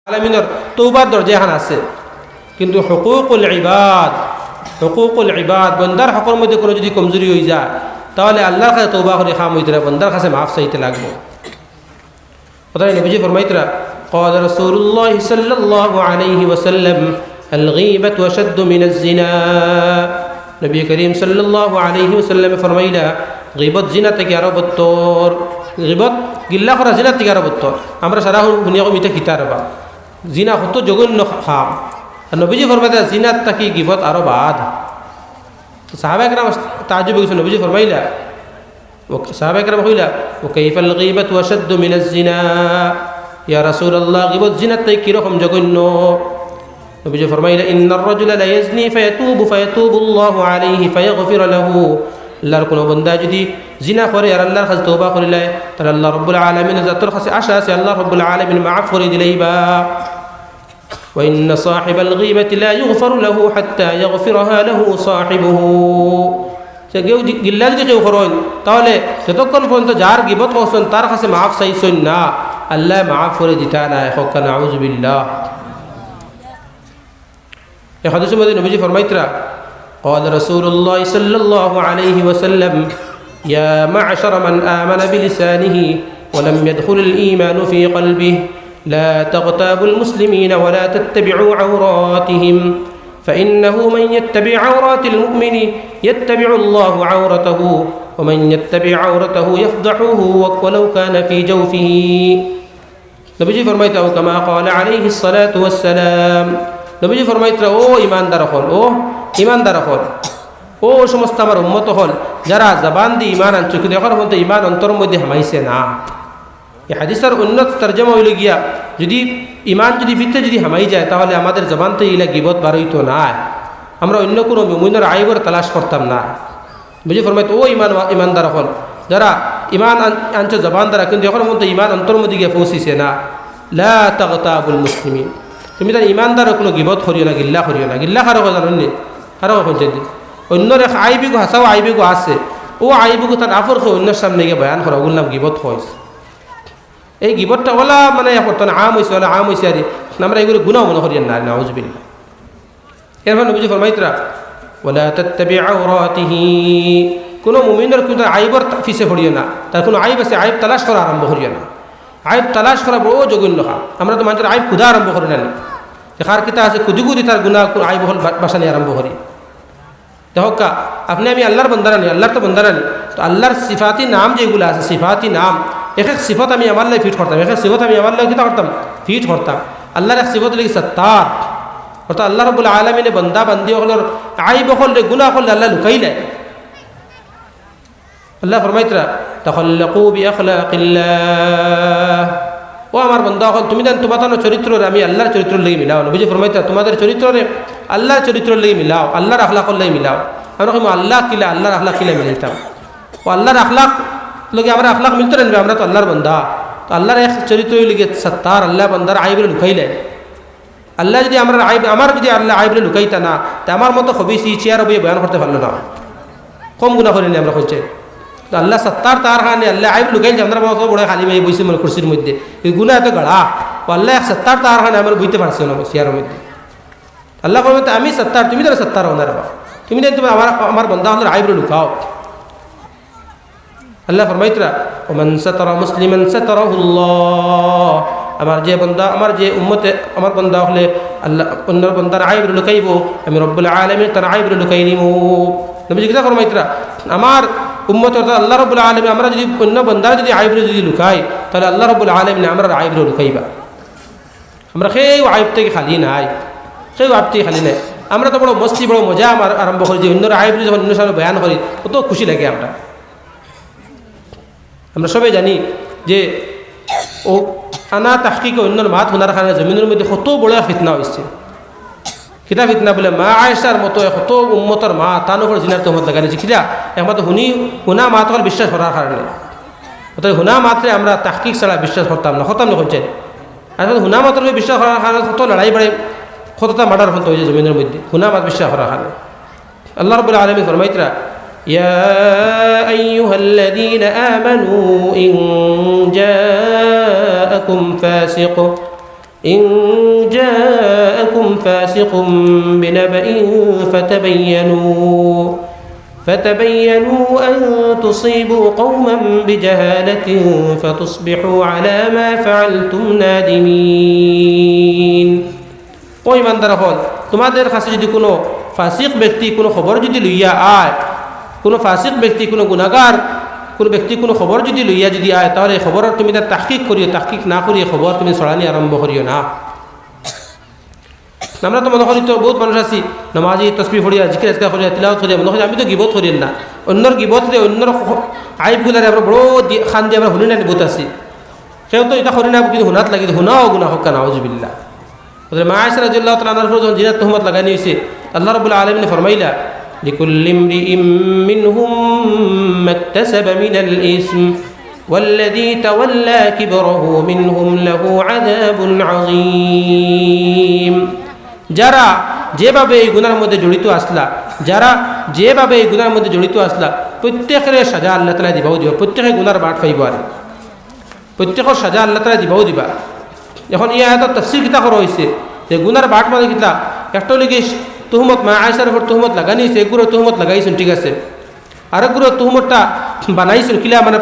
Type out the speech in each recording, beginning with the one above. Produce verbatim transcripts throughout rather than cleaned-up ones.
আলামিনর তওবার দরজা এখান আছে, কিন্তু হুকুকুল ইবাদ, হুকুকুল ইবাদ, বন্দার হকর মধ্যে কোনো যদি কমজুরি অই যায়, তাহলে আল্লাহর কাছে তওবা করি কাম অইতো না, বন্দার কাছে মাফ চাইতে লাগবো। অতএব নবীজি ফরমাইতরা, قال رسول الله صلى الله عليه وسلم: الغيبة أشد من الزنا। নবী করিম সাল্লাল্লাহু আলাইহি ওয়াসাল্লামে ফরমাইলা, গীবত জিনা থাকি আরো বত্তর। গীবত, গিল্লা করা জিনা থাকি আরো বত্তর। আমরা সারা হুনিয়া কইমু ইতা কিতা রেবা? জিনা কত জঘন্য কাম। আর নবীজি ফরমাইলা, জিনা থাকি গীবত আরো বাদ। তো সাহাবা একরাম তাজ্জুব অই গেছইন, নবীজি ফরমাইলা, সাহাবা একরাম কইলা, وكيف الغيبة أشد من الزنا؟ ইয়া রাসূলুল্লাহ, গীবত জিনা থাকি কিরকম জঘন্য? নবীজি ফরমাইলা, إن الرجل ليزني فيتوب، فيتوب الله عليه فيغفر له। আল্লাহর কোনো বন্দা যদি জিনা করে আর আল্লাহর কাছে তওবা করিলায়, তাহলে আল্লাহ রাব্বুল আলামিন জাতর কাছে আশা আছে, আল্লাহ রাব্বুল আলামিন মাফ করি দিলাইবা। وإن صاحب الغيبة لا يغفر له حتى يغفرها له صاحبه। যে কেউ গি-, গিল্লা যদি কেউ করইন, তাহলে যতক্ষণ পর্যন্ত যার গীবত করছইন, তার কাছে মাফ চাইছইন না, আল্লায় মাফ করি দিতা নায়। হক্কা নাউজুবিল্লাহ। এই হাদিসর মধ্যে নবীজি ফরমাইতরা, قال رسول الله صلى الله عليه وسلم: يا معشر من آمن بلسانه ولم يدخل الإيمان في قلبه، لا تغتابوا المسلمين ولا تتبعوا عوراتهم، فإنه من يتبع عورات المؤمن يتبع الله عورته، ومن يتبع عورته يفضحه ولو كان في جوفه। নবীজি ফরমাইতরা, أو كما قال عليه الصلاة والسلام। নবীজি ফরমাইতরা, ও ইমানদার অকল, ও ইমানদার অকল, ও সমস্ত আমার উম্মত অকল, যারা জবান দি ইমান আনছো, কিন্তু এখন পর্যন্ত ইমান অন্তরর মধ্যে হামাইছে না। এই হাদিসর অন্য তর্জমা অইলো গিয়া, যদি ইমান যদি ভিতরে যদি হামাই যায়, তাহলে আমাদের জবান থাকি ইলা গীবত বার অইতো নায়। আমরা অন্য কোনো মুমিনর আইবর তালাশ করতাম না। নবীজি ফরমাইতরা, ও ইমান, ইমানদার অকল, যারা ইমান আন-, আনছো জবান দ্বারা, কিন্তু এখন পর্যন্ত ইমান অন্তরর মধ্যে গিয়া পৌঁছিছে না, لا تغتابوا المسلمين। তুমি তান ইমানদারর কোনো গীবত করিও না, গিল্লা করিও না। গিল্লা কারে কয় জানইন নি? কারে কয় জানইন নি? অন্যর এক আইবিগু, হাছাউ আইবিগু আছে, ও আইবিগু তান আপনর অন্যর সামনে গিয়া বয়ান করা, অগুর নাম গীবত কইস। এই গীবতটা অলা মানে এক বর্তমানে আম অইছে, অলা আম অইছে আর আমরা এগুলো গুনাহ মনে করি না, নাউজুবিল্লাহ। এরপর নবীজি ফরমাইতরা, ولا تتبع عوراته। কোনো মুমিনর কোনো আইবর তা-, পিছে পড়িও না, তার কোনো আইব আছে, আইব তালাশ করা আরম্ভ করিও না। আইব তালাশ করা বড় জঘন্য কাম। আমরা তো মানষর আইব খুঁজা আরম্ভ করি না নি। যে কার কিতা আছে, খুঁজি খুঁজি তার গুনাহ, কোন আইব অকল বা-, বাছানি আরম্ভ করি। দেখউক্কা, আপনে আমি আল্লাহর বন্দা না নি, আল্লাহর তো বন্দা না নি। তো আল্লাহর সিফাতি নাম যেগুলা আছে, সিফাতি নাম, এক এক সিফত আমি আমার লাগি ফিট করতাম, এক এক সিফত আমি আমার লাগি কিতা করতাম? ফিট করতাম। আল্লাহর এক সিফত অইলো গি সত্তার, অর্থাৎ আল্লাহ রাব্বুল আলামিনে বন্দা বান্দি অকলর আইব অকলরে, গুনাহ অকলরে আল্লায় লুকাইলাইন। আল্লায় ফরমাইতরা, تخلقوا بأخلاق الله। ও আমার বন্দা অকল, তুমি তান তুমার তান চরিত্ররে আমি আল্লাহর চরিত্রর লাগি মিলাও। নবীজি ফরমাইতরা, তুমাদের চরিত্ররে আল্লাহর চরিত্রর লাগি মিলাও, আল্লাহর আখলাকর লাগি মিলাও। আমরা কইমু, আল্লাহ কিলা, আল্লাহর আখলাক কিলা মিলাইতাম? ও আল্লাহর আখলাক লগে আমরার আখলাক মিলতো না নি, আমরা তো আল্লাহর বন্দা। তো আল্লাহর এক চরিত্র অইলো গি সত্তার, আল্লায় বন্দার আইবরে লুকাইলাইন। আল্লায় যদি আমরার আইব, আমার যদি আল্লায় আইবরে লুকাইতা না, তে আমার মতো খবিস ই চেয়ারো বইয়া বয়ান করতে পারলো না। কম গুনাহ করি নি আমরা কইনচাইন। তো আল্লাহ সত্তার, তার কারণে আল্লায় আইব লুকাইন যে আমরা বড় বড় খালি ভাই বইছি মনে কুরসির মধ্যে। এই গুনাহ এত গাড়া। ও আল্লাহ এক সত্তার, তার কারণে আমরা বইতে পারছি না চেয়ারর মধ্যে। আল্লায় কইবা, আমি সত্তার, তুমি তো সত্তার অও না রেবা। তুমি তাইন তুমার আমার, আমার বন্দা অকলর আইবরে লুকাও। আল্লায় ফরমাইতরা, ومن ستر مسلما ستره الله। আমার যে বন্দা, আমার যে উম্মতে, আমার বন্দা অকলে আল্লাহ, অন্যর বন্দার আইবরে লুকাইবো, আমি রব্বুল আলামিন তান আইবরে লুকাই নিমু। নবীজি কিতা ফরমাইতরা, আমার উম্মত অর্থাৎ আল্লাহ রব্বুল আলামিন, আমরা যদি অন্য বন্দার যদি আইবরে যদি লুকাই, তাহলে আল্লাহ রব্বুল আলামিন আমরার আইবরে লুকাইবা। আমরা কেউ আইব থাকি খালি নায়, কেউ আইব থাকি খালি নায়। আমরা তো বড় মস্তি, বড় মজা আমার আরম্ভ করি যে অন্যর আইবরে যখন অন্যর সামনে বয়ান করি, কত খুশি লাগে আমরা। আমরা সবে জানি যে ও আনা তাহকিকে অন্যর মাত হুনার কারণে জমিনর মধ্যে কত বড় ফিতনা অইছে। কিতা ফিতনা বুলে, মা আয়েশার মতো কত উম্মতর মা তান উপর জিনার তুহমত লাগানি অইছে। কিতা? একমাত্র হুনি, হুনা মাত অকল বিশ্বাস করার কারণে। অতএব হুনা মাতরে আমরা তাহকিক ছাড়া বিশ্বাস করতাম না, করতাম না কইনচাইন। আর হুনা মাতরে বিশ্বাস করার কারণে কত লড়াই বাড়াই, কততা মার্ডার অইছে জমিনর মধ্যে, হুনা মাত বিশ্বাস করার কারণে। আল্লাহ রাব্বুল আলামিন ফরমাইতরা, يا أيها الذين آمنوا إن جاءكم فاسق إن جاءكم فاسق بنبأ فتبينوا فتبينوا أن تصيبوا قوما بجهالة فتصبحوا على ما فعلتم نادمين. ও ইমানদার অকল, তোমাদের কাছে যদি কোনো ফাসিক ব্যক্তি কোনো খবর যদি লইয়া আয়, কোনো ফাসিক ব্যক্তি, কোনো গুনাগার কোনো ব্যক্তি কোনো খবর যদি লইয়া যদি আয়, তাহলে এই খবর তুমি তার তাহকিক করিও, তাহকিক না করিয়া খবর তুমি ছড়ানি আরম্ভ করিও না। আমরা তো মনে করি তো বহুত মানুষ আছি, নামাজি, তসবি পড়িয়া, জিকির আজকার করিয়া, তিলাওয়াত করিয়া, মনে করি আমি তো গিবত করিয়ার না, অন্যর গিবতরে, অন্যর খ-, আইবগুলারে আমরা বড় দি-, খান দিয়া আমরা হুনি না নি বহুত আছি। কেউ তো ইতা করি না, কিন্তু হুনাত লাগি, হুনাও গুনা হক্কা, নাউজুবিল্লাহ। হযরত মা আয়েশা রাদিয়াল্লাহু তাআলা আনহার উপর যখন জিনার তুহমত লাগানি অইছে, আল্লাহ রাব্বুল আলামিন ফরমাইলা, لكل امرئ منهم ما اكتسب من الإثم والذي تولى كبره منهم له عذاب عظيم। যারা যেভাবে এই গুনার মধ্যে জড়িত আছলা, যারা যেভাবে এই গুনার মধ্যে জড়িত আছলা, প্রত্যেকরে সাজা আল্লাহ তাআলা দিবাউ দিবা, প্রত্যেকে গুনার বাট পাইবো আর। প্রত্যেকর সাজা আল্লাহ তাআলা দিবাউ দিবা। এখন এই আয়াতর তাফসীর কিতা করা অইছে? যে গুনার বাট মানে কিতা? একটা অইলো গি তুহমত, মা আয়েশার উপর তুহমত লাগানি অইছে, এগুরে তুহমত লাগাইছইন, ঠিক আছে। আরেকগুরে তুহমতটা বানাইছইন, কিলা মানে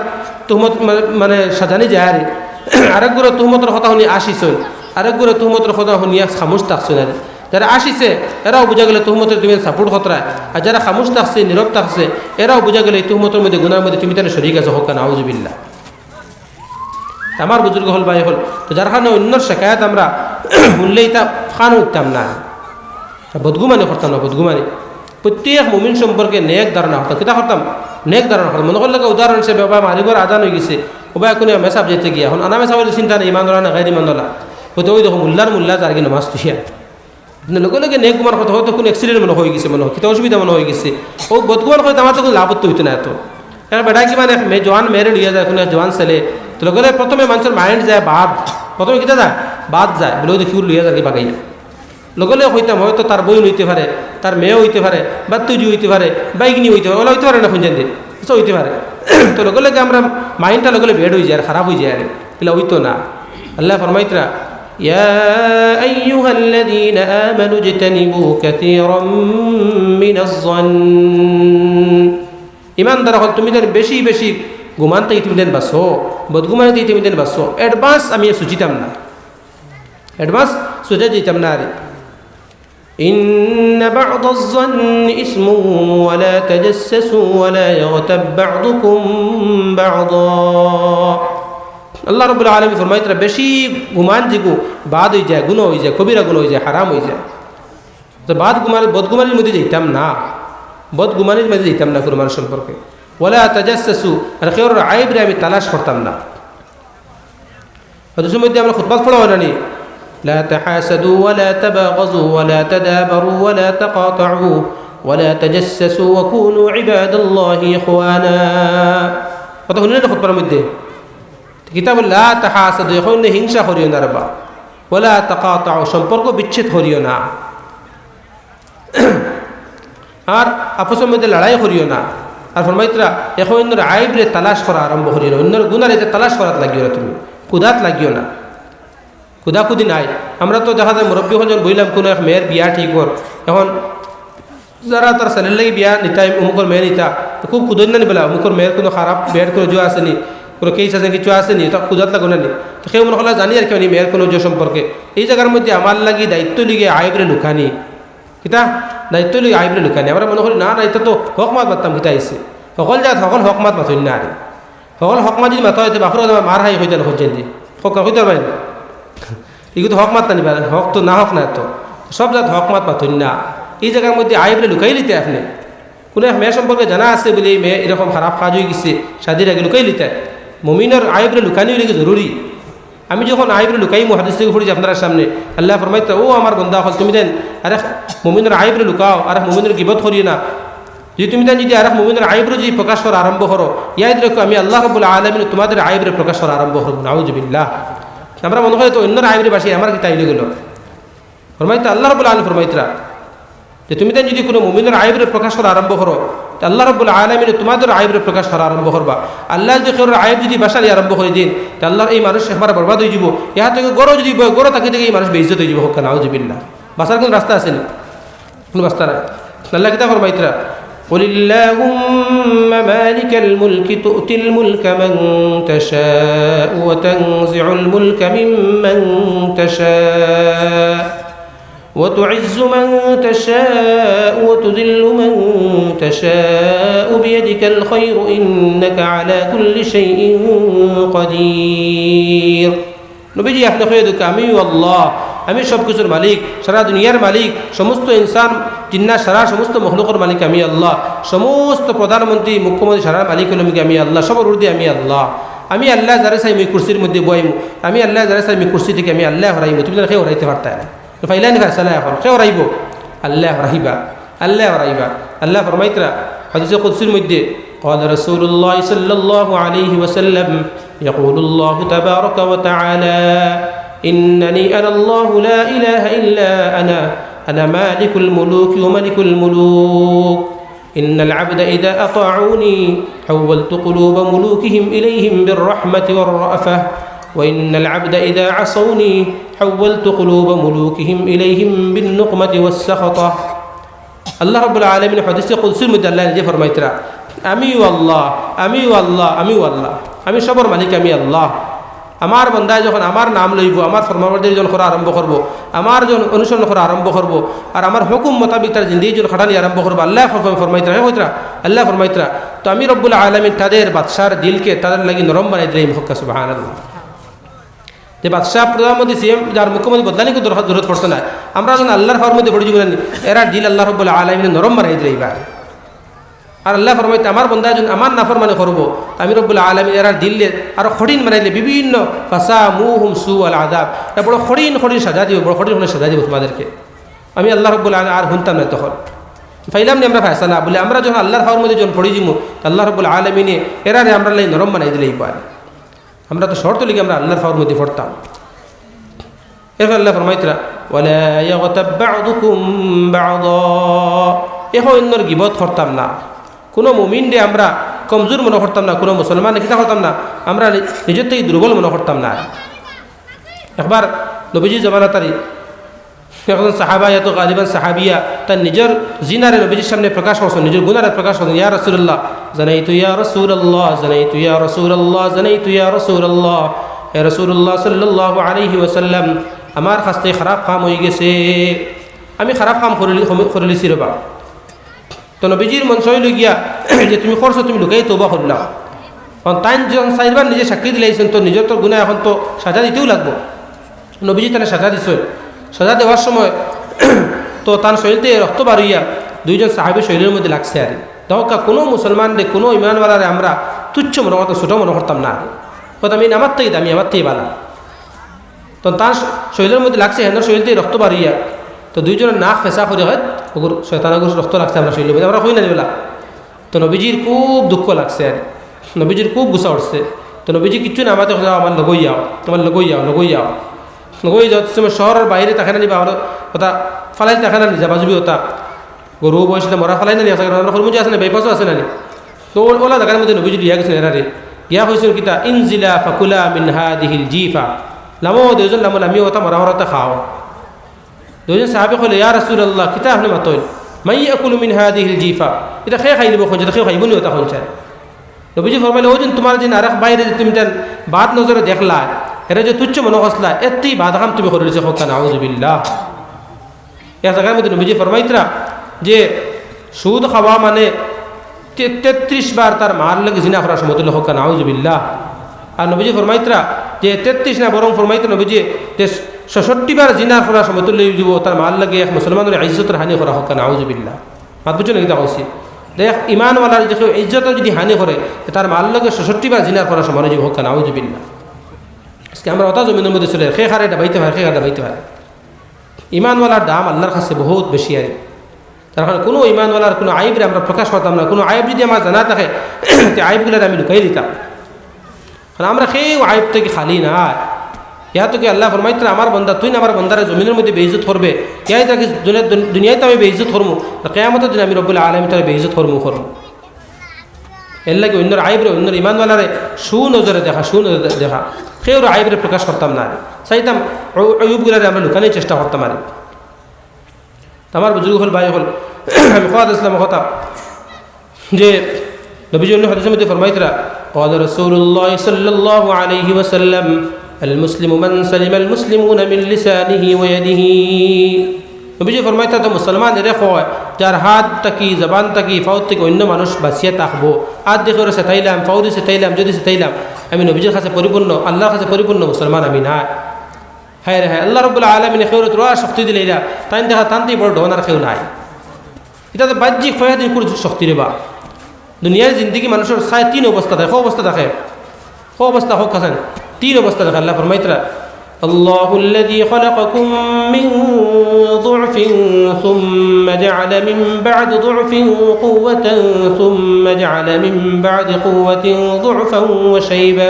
তুহমত মানে, মানে সাজানি যায় আরে। আরেকগুরে তুহমতর কথা হুনি আসিছইন, আরেকগুরে তুহমতর কথা হুনিয়া খামোশ থাকছইন আরে। যারা আসিছে, এরাও বুঝা গেলে তুহমতরে তুমি support করতরায়, আর যারা খামোশ থাকছে, নীরব থাকছে, এরাও বুঝা গেলে এই তুহমতর মধ্যে, গুনার মধ্যে তুমি তাইলে শরিক আছো, হক্কা নাউজুবিল্লাহ। আমার বুজুর্গ অকল, ভাই অকল, তো যার কারণে অন্যর শেকায়ত আমরা হুনলে ইতা কানো দিতাম না। বদগুমানি করতাম না, বদগুমানি। প্রত্যেক মুমিন সম্পর্কে নেক ধারণা করতাম। কিতা করতাম? নেক ধারণা করতাম। মনে করলে কি উদাহরণ হিসেবে, ওবা মাগরিবর আজান অইগেছে, ওবা কুনু মেসাব যাইতে গিয়া, এখন আনা মেসাব অইলে চিন্তা নাই, ইমানওয়ালা না গাইর ইমানওয়ালা। অউ তো অউ দেখো, মোল্লার মোল্লা যারগি নামাজ থইয়া। কিন্তু লগে লগে নেক গুমান করতে, হয়তো কুনু accident মনে অইগেছে, মনে অয় কিতা অসুবিধা মনে অইগেছে। অউ বদগুমান করে তো আমার তো কুনু লাভ অইতো না এত। এক বেটা কি মানে এক মেয়ে, জোয়ান মেয়েরে লইয়া যায়, কুনু এক জোয়ান ছেলে, তো লগে লগে প্রথমে মানষর mind যায় বাদ, প্রথমে কিতা যায়? বাদ যায়, বলে, "অউ দেখি অউ লইয়া যারগি বাগাইয়া।" লগে লগে কইতাম, হয়তো তার বইন অইতে পারে, তার মেয়ে অইতে পারে, বাত্তুজি অইতে পারে, বাইগনি অইতে পারে, অলা অইতে পারে না, কুন জানি, আচ্ছা, অইতে পারে। তো লগে লগে আমরা mind টা লগে লগে bad অইযায়, আর খারাপ অইযায়, আর ইলা অইতো না। আল্লায় ফরমাইতরা, يا أيها الذين آمنوا اجتنبوا كثيرا من الظن। ইমানদার অকল, তুমি তাইলে বেশি বেশি গুমান থাকি তুমি তাইলে বাঁচো, বদগুমানি থাকি তুমি তাইলে বাঁচো। Advance আমি সুচিতাম না, advance সুচা দিতাম না আরে। إن بعض الظن إثم ولا تجسسوا ولا يغتب بعضكم بعضا। আল্লাহ রাব্বুল আলামিন ফরমাইতরা, বেশি গুমান যেগু বাদ অইযায়, গুনা অইযায়, কবিরা গুনা অইযায়, হারাম অইযায়। তো বাদ গুমান, বদগুমানির মধ্যে যাইতাম না, বদগুমানির মধ্যে যাইতাম না কুনু মানুষ সম্পর্কে। ولا تجسسوا, আর কেউর আইবরে আমি তালাশ করতাম না। হাদিসর মধ্যে আমরা খুতবাত পড়া অয় না নি, لا تحاسدوا ولا تباغضوا ولا تدابروا ولا تقاطعوا ولا تجسسوا وكونوا عباد الله إخوانا। কথা হুনইন না খুতবার মধ্যে? কিতা বলে, لا تحاسدوا, অখন হিংসা করিও না রেবা। ولا تقاطعوا, সম্পর্ক বিচ্ছেদ করিও না। আর আপসর মধ্যে লড়াই করিও না। আর ফরমাইতরা, একে অইন্যর আইবরে তালাশ করা আরম্ভ করিও না, অইন্যর গুনারে তালাশ করাত লাগিও না, তুমি কুদাত লাগিও না, কুদাকুদি নাই। আমরা তো দেখা যায় মুরব্বি অকল যখন বইলাম কুনু এক মেয়ের বিয়া ঠিক অর, অখন যারা তার ছেলের লাগি বিয়া নিতা, অমুকর মেয়ে নিতা, তো খুব কুদইন না নি বলা, অমুকর মেয়ের কুনু খারাপ, bad কুনু জুয়া আছে নি, কুনু case আছে নি, কিছু আছে নি, তা কুদাত লাগো না নি। তো কেউ মনে করলে জানি আর কি, মানে মেয়ের কুনু জুয়া সম্পর্কে। এই জাগার মধ্যে আমার লাগি দায়িত্ব অইলো গি আইবরে লুকানি। কিতা? দায়িত্ব অইলো আইবরে লুকানি। আমরা মনে করি, না, না, ইতা তো হক মাত মাততাম, কিতা অইছে? হকল জাত, হকল হক মাত মাতইন না আরে। হকল হক মাত যদি মাতা অইতে, বাফর কথা মার খাই কইতা না, কইছেন দি। হক কইতা পারেন। ইগু তো হক মাত না নিবা, হক তো না হক না তো। সব জাত হক মাত মাতইন না। এই জাগার মধ্যে আইবরে লুকাই লিতে আপনে। কুনু এক মেয়ে সম্পর্কে জানা আছে বলে এই মেয়ে এরকম খারাপ কাজ অইগেছে, শাদির আগে লুকাই লিতে। মুমিনর আইবরে লুকানি অইলো গি জরুরি। আমি যখন আইবরে লুকাইমু, হাদিস থাকি পড়ছি আপনারার সামনে, আল্লায় ফরমাইতরা, ও আমার বান্দা অকল, তুমি তাইন আরেক মুমিনর আইবরে লুকাও, আরেক মুমিনর গিবত করিও না। যদি তুমি তাইন যদি আরেক মুমিনর আইবরে যদি প্রকাশ করা আরম্ভ করো, ইয়াদ রাখো, আমি আল্লাহ রাব্বুল আলামিন তোমাদের আইবরে প্রকাশ করা আরম্ভ করমু। নাউজুবিল্লাহ। আমরা মনে করি তো অইন্যর আইবরে বাসি, আমার কিতা অইলো গেলো। ফরমাইতরা, আল্লাহ রাব্বুল আলামিন ফরমাইতরা যে তুমি তাইন যদি কুনু মুমিনর আইবরে প্রকাশ করা আরম্ভ করো, তে আল্লাহ রাব্বুল আলামিনে তুমাদের আইবরে প্রকাশ করা আরম্ভ করবা। আল্লায় যুদি কেউর আইব যুদি বাসানি আরম্ভ করি দেইন, তে আল্লাহর ই মানুষ একবারে বরবাদ অইযিবো। ইহান থাকি ঘরো যুদি বয়, ঘরো থাকি থাকি ই মানুষ বেইজ্জত অইযিবো, কউক্কা নাউজুবিল্লাহ। বাঁচার কুনু রাস্তা আছে নি? কুনু রাস্তা নাই। আল্লায় কিতা ফরমাইতরা? قل اللهم مالك الملك تؤتي الملك من تشاء وتنزع الملك ممن تشاء وتعز من تشاء وتذل من تشاء بيدك الخير إنك على كل شيء قدير. নবীজি, আপনে কইয়া দেউক্কা, "আমিউ আল্লাহ, আমি সব কিছুর মালিক, সারা দুনিয়ার মালিক, সমস্ত ইনসান, জিন্নাত, সারা সমস্ত মখলুকর মালিক আমি আল্লাহ, সমস্ত প্রধানমন্ত্রী, মুখ্যমন্ত্রী, সারার মালিক অইলাম গিয়া আমি আল্লাহ, সবর ঊর্ধ্বে আমি আল্লাহ। আমি আল্লায় যারে চাই আমি কুরসির মধ্যে বওয়াইমু, আমি আল্লায় যারে চাই আমি কুরসি থাকি আমি আল্লায় হরাইমু, তুমি তারে কেউ হরাইতে পারতায় না।" ফাইলানি ফায়সালা অখন, কেউ হরাইবো? আল্লায় হরাইবা, আল্লায় হরাইবা। আল্লায় ফরমাইতরা, হাদিসে কুদসির মধ্যে, قال رسول الله صلى الله عليه وسلم، يقول الله تبارك وتعالى، إنني أنا الله لا إله إلا أنا، أنا مالك الملوك وملك الملوك، إن العبد إذا أطاعوني حولت قلوب ملوكهم إليهم بالرحمة والرأفة، وإن العبد إذا عصوني حولت قلوب ملوكهم إليهم بالنقمة والسخطة. আল্লাহ রাব্বুল আলামিন হাদিসে কুদসির মধ্যে আল্লায় নিজে ফরমাইতরা, "আমিউ আল্লাহ, আমিউ আল্লাহ, আমিউ আল্লাহ, আমি সবর মালিক, আমি আল্লাহ।" আমার বন্দায় যখন আমার নাম লইবো, আমার ফরমাবরদারি যখন করা আরম্ভ করবো, আমার যখন অনুসরণ করা আরম্ভ করবো, আর আমার হুকুম মোতাবিক তার জিন্দেগি যখন খাটানি আরম্ভ করবো, আল্লায় ফর-, ফরমাইতরা, হে কইতরা, আল্লায় ফরমাইতরা, তো আমি রব্বুল আলামিন তাদের বাদশার দিলকে তাদের লাগি নরম বানাই দিলাইমু, কউক্কা সুবহানাল্লাহ। যে বাদশা, প্রধানমন্ত্রী, সিএম, যার মুখ্যমন্ত্রী বদলানি কুনু দরকার, জরুরত পড়তো নায়। আমরা যখন আল্লাহর খাওয়ার মধ্যে পড়ি যাইমু, এরার দিল আল্লাহ রাব্বুল আলামিনে নরম বানাই দিলাইবা। আর আল্লায় ফরমাইতরা, আমার বন্দা যখন আমার নাফরমানি করবো, আমি রব্বুল আলামিন এরার দিলরে আরো কঠিন বানাইলে বিভিন্ন فساموهم سوء العذاب, এরা বড় কঠিন কঠিন সাজা দিবো, বড় কঠিন কঠিন সাজা দিবো তোমাদেরকে। আমি আল্লাহ রাব্বুল আলামিন আর হুনতাম না তখন। ফাইলাম নি আমরা ফায়সালা, বলে আমরা যখন আল্লাহর খাওয়ার মধ্যে যখন পড়ি যাইমু, আল্লাহ রাব্বুল আলামিনে এরারে আমরার লাগি নরম বানাই দিলাইবা। আমরা তো শর্ত লিগে আমরা আল্লাহর খাওয়ার মধ্যে পড়তাম। এরপর আল্লায় ফরমাইতরা, "ولا يغتب بعضكم بعضا।" একে অইন্যর গিবত করতাম না। কুনু মুমিনরে আমরা কমজুর মনো করতাম না, কুনু মুসলমানরে কিতা করতাম না, আমরা নি-, নিজর থাকি দুর্বল মনো করতাম না। একবার নবীজির জমানাত একজন সাহাবা, ইয়া তো গালিবান সাহাবিয়া, তার নিজর জিনারে নবীজির সামনে প্রকাশ করছইন, নিজর গুনারে প্রকাশ করছইন, "ইয়া রাসূলুল্লাহ, জানাইতু ইয়া রাসূলুল্লাহ, জানাইতু ইয়া রাসূলুল্লাহ, জানাইতু ইয়া রাসূলুল্লাহ, ইয়া রাসূলুল্লাহ সাল্লাল্লাহু আলাইহি ওয়াসাল্লাম, আমার কাছ থাকি খারাপ কাম অইগেছে, আমি খারাপ কাম করিলি-, করিলিছি রেবা।" তো নবীজির মন চাইল গিয়া যে, "তুমি করছো, তুমি লুকাইয়া তওবা করিলাও।" কারণ তাইন যখন চাইরবার নিজে সাক্ষী দিলাইছইন, তো নিজর তো গুনা, এখন তো সাজা দিতেউ লাগবো। নবীজি তানে সাজা দিছইন। সাজা দেওয়ার সময় তো তান শরীর থাকি রক্ত বার অইয়া দুইজন সাহাবীর শরীরর মধ্যে লাগছে আর। দেখউক্কা, কুনু মুসলমানরে, কুনু ইমানওয়ালারে আমরা তুচ্ছ মনো করতাম, ছোট মনো করতাম না আর। কইতাম, "ইন আমার থাকি দামি, আমার থাকি ভালা।" তো তান শরীরর মধ্যে লাগছে, হেনর শরীর থাকি রক্ত বার অইয়া, তো দুইজনর নাক ফেছা করি কয়, "ওগুর শয়তান, ওগুর রক্ত লাগছে আমরার শরীরর মধ্যে, আমরা কই না নি বেলা।" তো নবীজির খুব দুঃখ লাগছে আর, নবীজির খুব গুসা উঠছে। তো নবীজি কিচ্ছু না মাতে কইরা, "আমার লগই আও, আমার লগই আও, লগই আও।" লগই যাওয়ার সময় শহরর বাইরে থাকে না নি বা, আমরা ওটা ফালাইল থাকে না নি, যাবা যাবি ওটা। গরু বয়সে মরা ফালাই না নি, আছে না, আমরা হরমুজে আছে না, বাইপাসও আছে না নি। তো ও-, ওলা জাগার মধ্যে নবীজি লইয়া গেছইন এরারে। গিয়া কইছইন কিতা, "انزلا فكلا من هذه الجيفة।" লামো, দুইজন লামো, লামিয়া ওটা মরা মরা ওটা খাও। দুইজন সাহাবী কইলে, "ইয়া রাসূলুল্লাহ, কিতা আপনে মাতইন? মান ইয়াকুলু মিন হাযিহিল জিফা? ইটা কে খাইলিবো কইন, ইটা কে খাইবো নি ওটা কইন চাই?" নবীজি ফরমাইলে, "অউ যে তুমার যে আরেক বাইরে যে তুমি তান বাদ নজরে দেখলা, এরে যে তুচ্ছ মনো করছলা, এত্তি বাদ কাম তুমি করিলিছো, কউক্কা নাউজুবিল্লাহ।" এক জাগার মধ্যে নবীজি ফরমাইতরা যে সুদ খাওয়া মানে তে-, তেত্রিশ বার তার মার লগে জিনা করার সমতুল্য, কউক্কা নাউজুবিল্লাহ। আর নবীজি ফরমাইতরা যে তেত্রিশ না, বরং ফরমাইতরা নবীজি যে ছেষট্টি বার জিনা করার সমতুল্য অইযিবো তার মার লগে এক মুসলমানর ইজ্জতর হানি করা, কউক্কা নাউজুবিল্লাহ। মাত বুঝছো নি কিতা কইছি? দেখ, ইমানওয়ালার যদি কেউ ইজ্জতর যদি হানি করে, তার মার লগে ছেষট্টি বার জিনা করার সমান অইযিবো, কউক্কা নাউজুবিল্লাহ। আজকে আমরা ওটা জমিনর মধ্যে চলে, কে কারে ডাবাইতে পারে, কে কারে ডাবাইতে পারে। ইমানওয়ালার দাম আল্লাহর কাছে বহুত বেশি আর। তার কারণে কুনু ইমানওয়ালার কুনু আইবরে আমরা প্রকাশ করতাম না। কুনু আইব যদি আমার জানা থাকে, তে আইবগুলারে আমি লুকাই দিতাম। কারণ আমরা কেউ আইব থাকি খালি না। ইয়া তো কি আল্লায় ফরমাইতরা, "আমার বন্দা, তুই না আমার বন্দারে জমিনর মধ্যে বেইজ্জত করবে, ইয়া ইতা কি দুনিয়া-, দুন-, দুনিয়াত আমি বেইজ্জত করমু, আর কিয়ামতর দিন আমি রব্বুল আলামিন তারে বেইজ্জত করমু, করমু।" এর লাগি অইন্যর আইবরে, অইন্যর ইমানওয়ালারে সুনজরে দেখা, সুনজরে দেখা। কেউর আইবরে প্রকাশ করতাম না আর। চাইতাম অ-, অয়ুবগুলারে আমরা লুকানির চেষ্টা করতাম আর। আমার বুজুর্গ অকল, ভাই অকল, আমি কওয়াত আছলাম কথা যে নবীজি অন্য হাদিসর মধ্যে ফরমাইতরা, قال رسول الله صلى الله عليه وسلم: المسلم من سلم المسلمون من لسانه ويده। নবীজি ফরমাইতরা, তো মুসলমান এরে কয়, যার হাত থাকি, জবান থাকি, পাও থাকি অইন্য মানুষ বাচিয়া থাকবো। হাত দি কেউরে ছেতাইলাম, পাও দি ছেতাইলাম, যদি ছেতাইলাম, আমি নবীজির কাছে পরিপূর্ণ, আল্লার কাছে পরিপূর্ণ মুসলমান আমি নায়। হায় রে হায়, আল্লা রাব্বুল আলামিনে কেউরে থুড়া শক্তি দিলাইরা, তাইন দেখা তানতেই বড় ডন আর কেউ নাই। ইটা তো বাহ্যিক কয়দিন কুনু শক্তি রেবা। দুনিয়ার জিন্দেগি মানুষর চাইর তিন অবস্থা থাকে। ক অবস্থা থাকে? ক অবস্থা? কউক্কা চাইন। তিন অবস্থা থাকে। আল্লায় ফরমাইতরা, الله الذي خلقكم من ضعف ثم جعل من بعد ضعف قوة ثم جعل من بعد قوة ضعفا وشيبة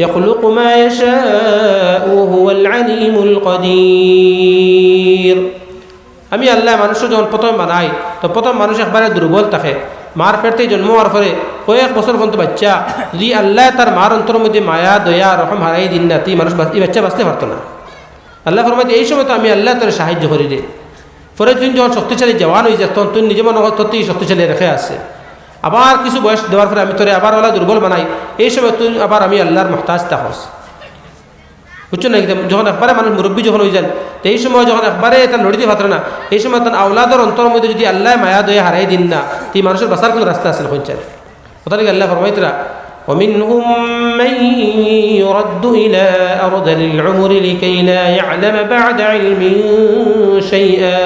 يخلق ما يشاء وهو العليم القدير। আমি আল্লায় মানুষরে যখন প্রথম বানাই, তো প্রথম মানুষ একবারে দুর্বল থাকে। মার পেট থাকি জন্ম অওয়ার পরে কয়েক বছর পর্যন্ত বাচ্চা, যদি আল্লায় তার মার অন্তরর মধ্যে মায়া, দয়া, রহম হারাই দিন না, তে ই মানুষ বাচ-, ই বাচ্চা বাচতে পারতো না। আল্লায় ফরমাইতরা, এই সময় তো আমি আল্লায় তারে সাহায্য করি রে। পরে তুই যখন শক্তিশালী জওয়ান অইযাস, তখন তুই নিজে মনো করস তোর থাকি শক্তিশালী আর কে আছে। আবার কিছু বয়স দেওয়ার পরে আমি তোরে আবার অলা দুর্বল বানাই, এই সময় তুই আবার আমি আল্লার মুহতাজ থাকস। বুঝছো না? যখন একবারে মানুষ মুরব্বি যখন অইযাইন, তো এই সময় যখন একবারে ইতা লড়িতে পাররা না, এই সময় তান আওলাদর অন্তরর মধ্যে যদি আল্লায় মায়া দয়া হারাই দিন না, তে ই মানুষর বাচার কুনু রাস্তা আছে নি? কইন চাইন। অতার লাগি আল্লায় ফরমাইতরা, ومنهم من يرد إلى أرذل العمر لكي لا يعلم بعد علم شيئا।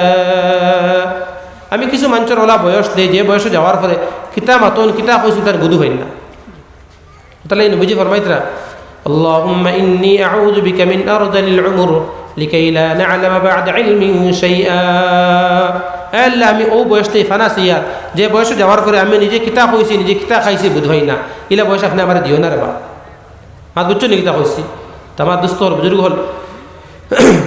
আমি কিছু মানষর অলা বয়স দেই, যে বয়সো যাওয়ার পরে কিতা মাতইন, কিতা কইছইন, তান বুধ অয় না। তাইলে নবীজি ফরমাইতরা, اللهم إني أعوذ بك من أرذل العمر لكي لا نعلم بعد علم شيئا। এ আল্লাহ, আমি অউ বয়স থাকি ফানা চাইয়ার, যে বয়সো যাওয়ার পরে আমি নিজে কিতা কইছি, নিজে কিতা খাইছি, বুধ অয় না। ইলা বয়স আপনে আমারে দিও না রেবা। মাত বুঝছো নি কিতা কইছি? তো আমার দোস্ত অকল, বুজুর্গ অকল,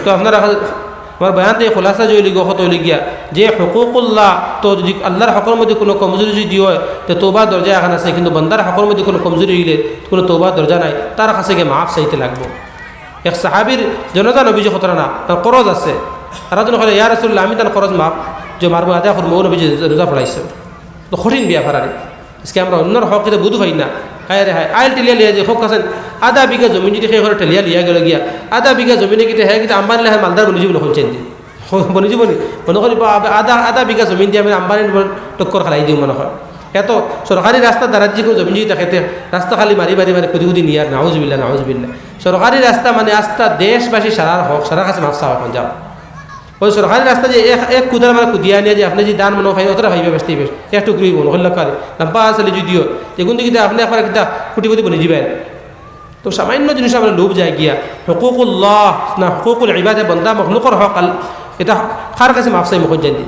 তো আপনারা, আমার বয়ান থাকি খুলাসা যে অইলো গিয়া, কথা অইলো গিয়া যে হুকুকুল্লাহ, তো যদি আল্লার হকর মধ্যে কুনু কমজুরি যদি অয়, তে তওবার দরজা একখান আছে, কিন্তু বন্দার হকর মধ্যে কুনু কমজুরি অইলে কুনু তওবার দরজা নাই, তার কাছে গিয়া মাফ চাইতে লাগবো। এক সাহাবীর জানাজা নবীজি কররা না, তান করজ আছে। তারা যখন কইলা, "ইয়া রাসূলুল্লাহ, আমি তান করজ মাফ, যে মারমু আদায় করমু", অউ নবীজি জানাজা পড়াইছইন। তো কঠিন ব্যাপার আরে। আজকে আমরা অন্যর হক ইতা বুধ অই না। হায় রে হায়, আইল ঠেলিয়া লইয়া যায়, কউক্কা চাইন, আধা বিঘা জমিন যদি কেউ করে ঠেলিয়া লইয়া গেলো গিয়া, আধা বিঘা জমিনে কিতা হে কিতা আম্বানি লাখান মালদার বনিযিবো নি কইন চাইন দি? বনিযিবো নি? মনো করি বা আধা, আধা বিঘা জমিন দি আমি আম্বানির টক্কর খেলাই দিমু মনো কয়। এত সরকারি রাস্তার দ্বারা যদি কুনু জমিন যদি থাকে, তে রাস্তা খালি মারি মারি মারি কুদি কুদি নিয়ার, নাউজুবিল্লাহ, নাউজুবিল্লাহ। সরকারি রাস্তা মানে আস্তা দেশবাসী সারার হক, সারার কাছে মাফ চাওয়া অখন যাও। অউ সরকারি রাস্তা যে এক, এক কুদাল মানে কুদিয়া আনিয়া যে আপনে যে ধান মনো কয় অতটা পাইবা বেচতে বেশ, এক টুকরি অইবো, মনো করি লাখান, লাম্বা আছে যদিও, এগুন দি কিতা আপনে একবার কিতা কোটিপতি বনিযিবা। তো সামান্য জিনিস আমরা লোভ যায় গিয়া, হুকুকুল্লাহ না, হুকুকুল ইবাদে বন্দা মখলুকর হক আল-, ইতা কার কাছে মাফ চাইমু কইন চাইন দি?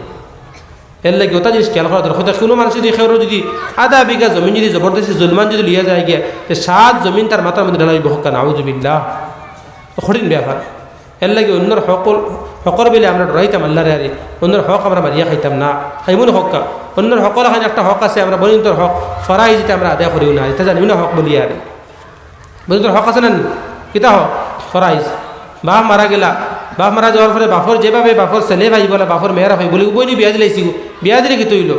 এর লাগি অতা জিনিস খেয়াল করা দরকার। অতা কুনু মানষে যদি কেউর যদি আধা বিঘা জমিন যদি জবরদস্তি জুলমান যদি লইয়া যায় গিয়া, তে সাত জমিন তার মাথার মধ্যে ঢালা অইবো, কউক্কা নাউজুবিল্লাহ। তো কঠিন ব্যাপার। এর লাগি অন্যর হকর, হকর বেলে আমরা ডরাইতাম আল্লারে আরে, অন্যর হক আমরা মারিয়া খাইতাম না, খাইমু না কউক্কা। অন্যর হকর লাখান একটা হক আছে, আমরা বইনতর হক, ফরাইজ ইতা আমরা আদায় করিও না, ইতা জানিও না হক বলিয়া আরে। বইনতর হক আছে না নি? কিতা হক? ফরাইজ। বাপ মারা গেলা, বাপ মারা যাওয়ার পরে বাপর যেভাবে বাপর ছেলে পাইবো না, বাপর মেয়েরা পাইবো না, বইনে বিয়া দিলাইছি, বিয়া দিলে কিতা অইলো?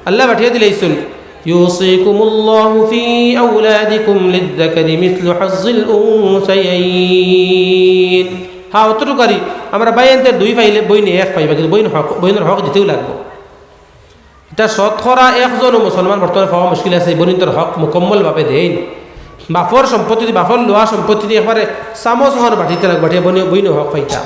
আল্লায় পাঠাইয়া দিলাইছইন, يوصيكم الله في أولادكم للذكر مثل حظ الأنثيين। হ্যাঁ, অতটুকু আরি, আমরা ভাইয়াইন্তে দুই পাইলে বইনে এক পাইবা, কিন্তু বইন হক, বইনর হক দিতেউ লাগবো। ইতা শতকরা একজনও মুসলমান বর্তমানে পাওয়া মুশকিল আছে, বইনতর হক মুকম্মলভাবে দেইন। বাপর সম্পত্তি দি, বাপর লওয়া সম্পত্তি দি একবারে চামচ অখান বাটিতে লাগবো, বাটিয়া বইনে, বইনে হক পাইতা।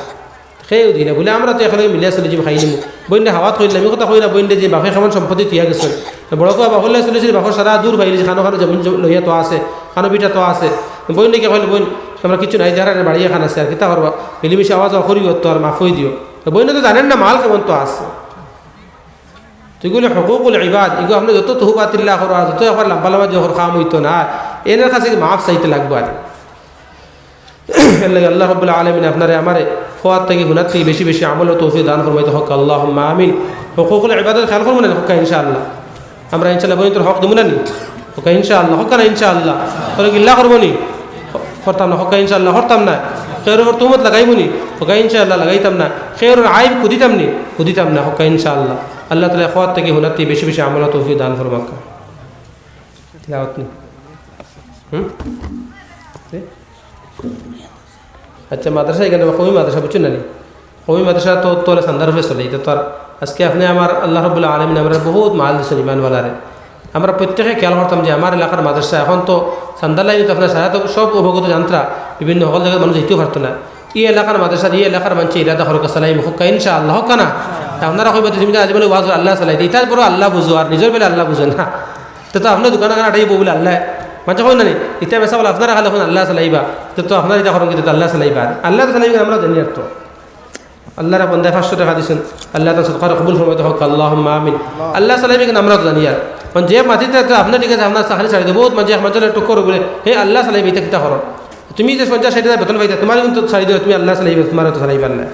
কেউ দেইন না, বুলে আমরা তো একলগে মিলিয়া চলিযিমু, খাইলিমু। বইনরে হাওয়াত কইলাম, ই কথা কইলা, বইনরে যে বাপে কেমন সম্পত্তি থইয়া গেছইন। বড় তো বাপর লগে চলিছিল, বাপর সারা দূর পাইলিছি, খানো খানো জমিন জ-, লইয়া তো আছে, খানো বিটা তো আছে। বইনরে গিয়া কইলা, বইন, তুমার কিচ্ছু নাই, যারা বাড়ি এখান আছে, আর কিতা করবা? মিলিমিশি আওয়া যাওয়া করিও, তো আর মাফ অই দিও। তো বইনে তো জানইন না মাল কেমন তো আছে। তো ইগুলি হুকুকুল ইবাদ, ইগু আপনে যত তহবাতিল্লাহ করো, আর যত একবার লাম্বা লাম্বা যে করো, কাম অইতো না, এনর কাছে মাফ চাইতে লাগবো আর। এর লাগি আল্লাহ রাব্বুল আলামিন আপনারে আমারে কওয়ার থাকি হুনার থাকি বেশি বেশি আমলর তৌফিক দান ফরমাইতা কউক্কা, আল্লাহুম্মা আমিন। হুকুকুল ইবাদত খেয়াল করমু না কউক্কা ইনশাআল্লাহ। আমরা ইনশাআল্লাহ বইনতর হক দিমু না নি? হক্কা ইনশাআল্লাহ, হক্কা না ইনশাআল্লাহ। কেউরে গিল্লা করবো নি? করতাম না, হক্কা ইনশাআল্লাহ, করতাম না। কেউর উপর তুহমত লাগাইবো নি? হক্কা ইনশাআল্লাহ, লাগাইতাম না। কেউর আইব খুদিতাম নি? খুদিতাম না, হক্কা ইনশাআল্লাহ। আল্লাহ তাআলা এ কথা থাকি হুনার থাকি বেশি বেশি আমলর তৌফিক দান ফরমাউক্কা। তিলাওয়াত নি? হুম? আচ্ছা, মাদ্রাসা ইখান কওমি মাদ্রাসা, বুঝছইন না নি? কওমি মাদ্রাসা তো, তো চান্দার উপরে চলে, ইটা তো আর আজকে আপনে আমার আল্লাহ রাব্বুল আলামিন আমরারে বহুত মাল দিছইন ইমানআলারে। আমরা প্রত্যেকে খেয়াল করতাম যে আমার এলাকার মাদ্রাসা এখন তো চান্দার লাইনে তো আপনারা সারা তো সব অবগত জানতরা, বিভিন্ন হকল জাগার মানুষ যাইতেও পারতো না। ই এলাকার মাদ্রাসার, ই এলাকার মানষে ইরাদা করউক্কা চালাইমু, হক্কা ইনশাআল্লাহ, হক্কা না? আপনারা কইবা যে তুমি তো আজ বলে ওয়াজ আল্লায় চালাইতা, ইতার পরও আল্লায় বুঝো আর নিজর বেলা আল্লায় বুঝো না। তে তো আপনার দোকান আখান আটাইবো বুলে আল্লায়। মানষে কইন না নি? ইতা বেচা বুলে আপনারা খালি কইন আল্লায় চালাইবা। তে তো আপনারা ইতা করইন কিতা, তে আল্লায় চালাইবা। আল্লায় তো চালাইবা, আমরা জানি আর তো। আল্লাহর এক বান্দায় পাঁচশো টেকা দিছইন, আল্লাহ তান সদকারে কবুল ফরমাইতা, হক্কা আল্লাহুম্মা আমিন। আল্লায় চালাইবা কিনা আমরা তো জানি আর। মানে যে মাতিতা তো আপনে ঠিক আছে, আপনার চাকরি ছাড়ি দেও। বহুত মানষে এক মানষরে টুক করো বুলে, হে আল্লায় চালাইবা, ইতা কিতা করো? তুমি যে পঞ্চাশ ষাইট হাজার বেতন পাইতায়, তুমার কিন্তু ছাড়ি দেও, তুমি আল্লায় চালাইবা, তুমারও তো চালাইবা আল্লায়।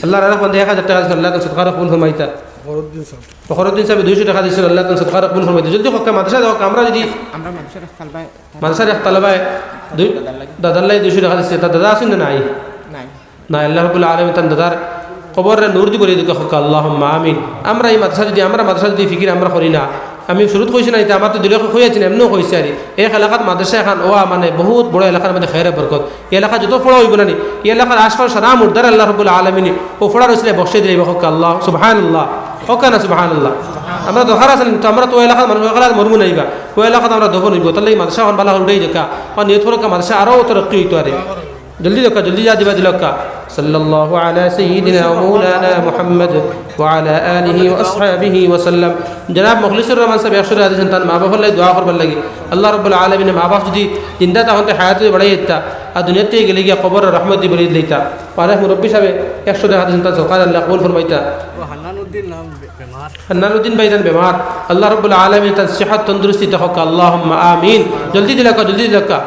আল্লাহর আরেক বান্দায় এক হাজার টেকা দিছইন, আল্লাহ তান সদকারে কবুল ফরমাইতা। ফখরুদ্দিন সাহেব। ফখরুদ্দিন সাহেব দুইশো টেকা দিছইন, আল্লাহ তান সদকারে কবুল ফরমাইতা। জলদি হক্কা, মাদ্রাসা দেও, আমরা যদি আমরা মাদ্রাসার একতলা বায়, মাদ্রাসার একতলা বায় দুই, দাদার লাগি দুইশো টেকা দিছে, তার দাদা আছইন না নাই? নাই। না, আল্লাহ রাব্বুল আলামিন তান দাদার কবররে নূর দি ভরি দেউক্কা, হক্কা আল্লাহুম্মা আমিন। আমরা ই মাদ্রাসা যদি, আমরা মাদ্রাসা যদি ফিকির আমরা করি না, আমি শুরুত কইছি না, ইতা আমার তো দিলে কইয়াছি না, এমনেও কইছি আরি। এক এলাকাত মাদ্রাসা এখান অওয়া মানে বহুত বড় এলাকার মধ্যে খাইরে বরকত। ই এলাকাত যত পড়া অইবো না নি, ই এলাকার আশপাশ সারা মুর্দারে আল্লাহ রাব্বুল আলামিন অউ পড়ার উছিলায় বখশাই দিলাইবা, হক্কা আল্লাহ, সুবহানাল্লাহ, হক্কা না সুবহানাল্লাহ। আমরা দরকার আছে নি, তো আমরা তো অউ এলাকার মানুষ, অউ এলাকাত মরমু নাইবা, অউ এলাকাত আমরা দফন অইবো, তার লাগি মাদ্রাসা অখন ভালা করি উঠাই দেউক্কা, আর নিয়ত করউক্কা মাদ্রাসা আরো অত তরক্কি অইতো আরে। জলদি দেউক্কা, জলদি যা দিবা দিলাউক্কা। সাল্লাল্লাহু আলা সাইয়্যিদিনা ওয়া মাওলানা মুহাম্মদ ওয়া আলা আলিহি ওয়া আসহাবিহি ওয়া সাল্লাম। জনাব মুখলিসুর রহমান সাহেব একশো টেকা দিছইন তান মা বাফর লাগি দোয়া করবার লাগি। আল্লাহ রাব্বুল আলামিনে মা বাফ যদি জিন্দা থাকতে হায়াত বাড়াই দিতা, আর দুনিয়া থাকি গেলে গিয়া কবররে রহমত দি ভরি দিলাইতা। আরেক মুরব্বি সাহেবে একশো টেকা দিছইন, তান সদকারে আল্লায় কবুল ফরমাইতা। ও হান্নান উদ্দিন নাম বে-, বেমার। হান্নান উদ্দিন ভাইজান বেমার। আল্লাহ রাব্বুল আলামিন তান সিহাত তন্দুরুস্তি দেউক্কা, আল্লাহুম্মা আমিন। জলদি দিলাউক্কা, জলদি দিলাউক্কা।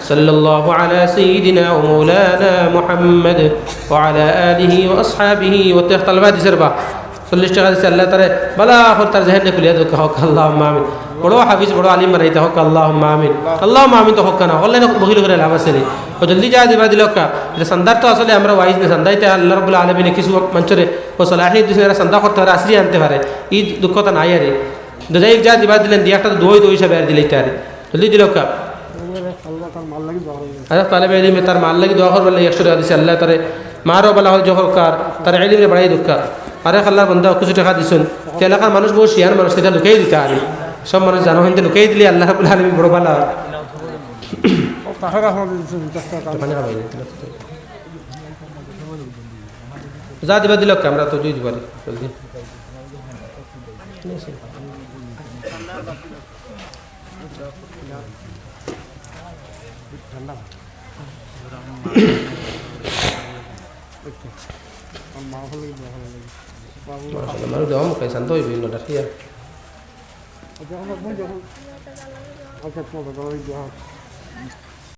সাল্লাল্লাহু আলা সাইয়্যিদিনা ওয়া মাওলানা মুহাম্মদ ওয়া আলা আলিহি ওয়া আসহাবিহি ওয়া, তে একতলা বায় দিছে রে বা। চল্লিশ টেকা দিছে, আল্লায় তারে ভালা করি তার জেহেন খুলিয়া দেউক্কা, হক্কা আল্লাহুম্মা আমিন। বড় হাফিজ, বড় আলিম বানাইতা, হক্কা আল্লাহুম্মা আমিন। আল্লাহুম্মা আমিন তো হক্কা না, অনলাইনে বখিল করি লাভ আছে নি? অউ জলদি যা দিবা দিলাউক্কা। ইতা চান্দার তো আসলে আমরা ওয়াইজ না, চান্দা ইতা আল্লাহ রাব্বুল আলামিনে কিছু মানষরে অউ সালাহিয়ত দিছইন, এরা চান্দা করতে পারে, আছড়িয়া আনতে পারে, ই দুঃখতা নাই আরে। তো যাই হউক, যা দিবা দিলাইন, দিয়া একটা তো দোয়াই তো হিসাবে আর দিলাইতা আরে। জলদি দিলাউক্কা। আরে তালেবে ইলিমে তার মার লাগি দোয়া করবার লাগি একশো টেকা দিছে, আল্লায় তারে মারও ভালা করি রাখউক্কা, তার ইলিমরে বাড়াই দেউক্কা। আরেক আল্লাহর বান্দা কিছু টেকা দিছইন, তে এলাকার মানুষ বহুত শিয়ান মানুষ, ইতা লুকাই দিতা আরে। সব মানুষ জানো, কিন্তু লুকাই দিলে আল্লাহ রাব্বুল আলামিন বড় ভালা। যা দিবা দিলাউক্কা, আমরা তো জুই দিবা রে, জলদি। মাশাআল্লাহ, মানুষ দেওয়া মুখে শান্ত হইবে, ইনো ডাকিয়া। আচ্ছা, চলো, চলো, এই যে, হ্যাঁ।